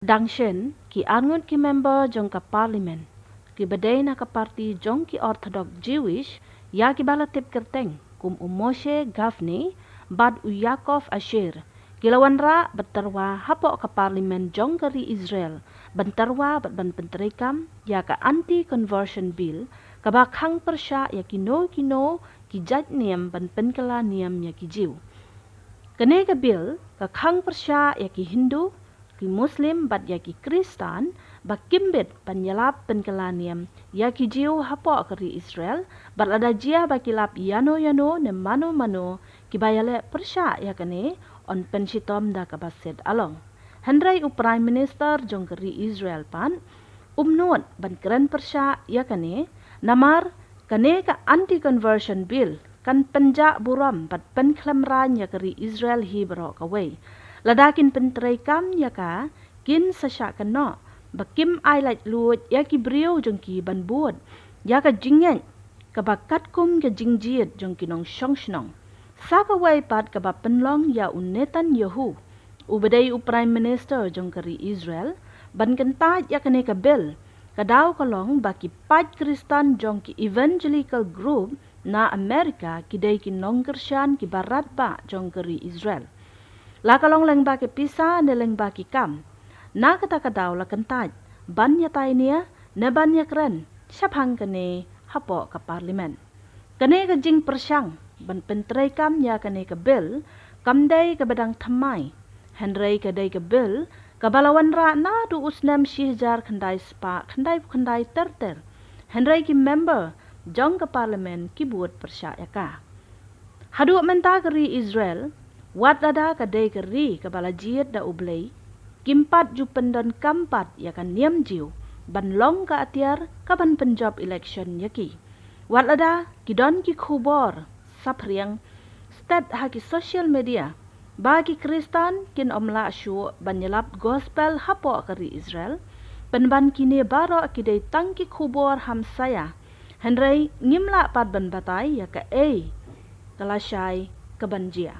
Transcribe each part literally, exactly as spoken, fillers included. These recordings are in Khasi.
Dang shen, ki arngut ki member jong ka parliament, ki ba dei na ka parti jong ki Orthodox Jewish, ïa ki ba la tip kyrteng kum u Moshe Gafni bad u Yaakov Asher, ki la wanrah ban tyrwa hapoh ka parliament jong ka ri Israel, ban tyrwa bad ban pyntreikam ïa ka anti-conversion bill, ka ba khang pyrshah ïa kino kino ki jait niam ban pynkylla niam ïa ki Jiw. Kane ka bill ka khang pyrshah ïa ki Hindu, ki Muslim bad ïa ki Kristan, ba kim bit ban ïalap pynkylla niam ïa ki Jiw hapoh ka ri Israel, bad lada jia ba ki lap ïano ïano ne mano mano, ki ba ïaleh pyrshah ïa kane, yn pynshitom da ka ba siat along. Hynrei u Prime Minister jong ka ri Israel pat, um nud ban kren pyrshah ïa kane, namar kane ka anti-conversion bill kan pynjah burom bad pynkhlem rain ïa ka ri Israel hi baroh kawei. Lada kin pyntreikam ïa ka, kin sa shah kynnoh ba kim ai laitluid ïa ki briew jong ki ban bud ïa ka jingngeit ka ba katkum ka jingjied jong ki nongshong shnong. Sa kawei pat ka ba pynlong ïa u Netanyahu, u ba dei u Prime Minister jong ka ri Israel, ban kyntait ïa kane ka bill, ka daw ka long ba ki paid Kristan jong ki evangelical group na Amerika ki dei ki nongkyrshan ki ba radbah jong ka ri Israel. La ka long lyngba ki pisa ne lyngba ki kam, na kata ka daw la kyntait ban ïatai nia ne ban ïakren shaphang kane hapoh ka parliament. Kane ka jingpyrshang ban pyntreikam ïa kane ka bill kam dei ka ba dang thymmai, hynrei ka dei ka bill ka ba la wanrah naduh u snem shi hajar khyndai spah khyndaiphew khyndai ter ter. Hynrei ki member jong ka parliament ki bud pyrshah ïa ka. Haduh mynta ka ri Israel, wat lada ka dei ka ri ka ba la jied da U Blei, kim pat ju pyndonkam pat ïa ka niam Jiw ban long ka atiar ka ban pynjop election ïa ki. Wat lada ki don ki khubor saphriang stet ha ki social media ba ki Kristan kin ym lah shuh ban ïalap gospel hapoh ka ri Israel, pynban kine baroh ki dei tang ki khubor hamsaia. Hynrei ngim lah pat ban batai ïa kaei ka lashai ka ban jia.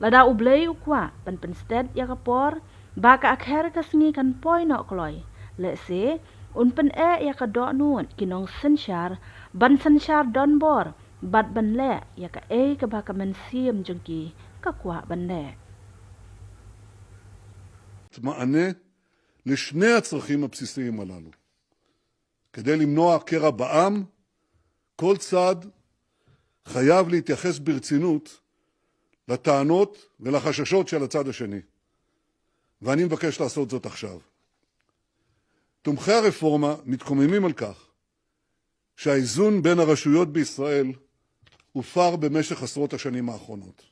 Lada U Blei u kwah ban pynstet ïa ka por ba ka akher ka sngi kan poi noh kloi, lehse un pyneh ïa ka dohnud ki nongsynshar ban synshar donbor bad ban leh ïa kaei ka ba ka mynsiem jong ki ka kwah ban leh. מענה לשני הצרכים הבסיסיים הללו. כדי למנוע קרע בעם, כל צד חייב להתייחס ברצינות לטענות ולחששות של הצד השני. ואני מבקש לעשות זאת עכשיו. תומכי הרפורמה מתקוממים על כך שהאיזון בין הרשויות בישראל הופר במשך עשרות השנים האחרונות.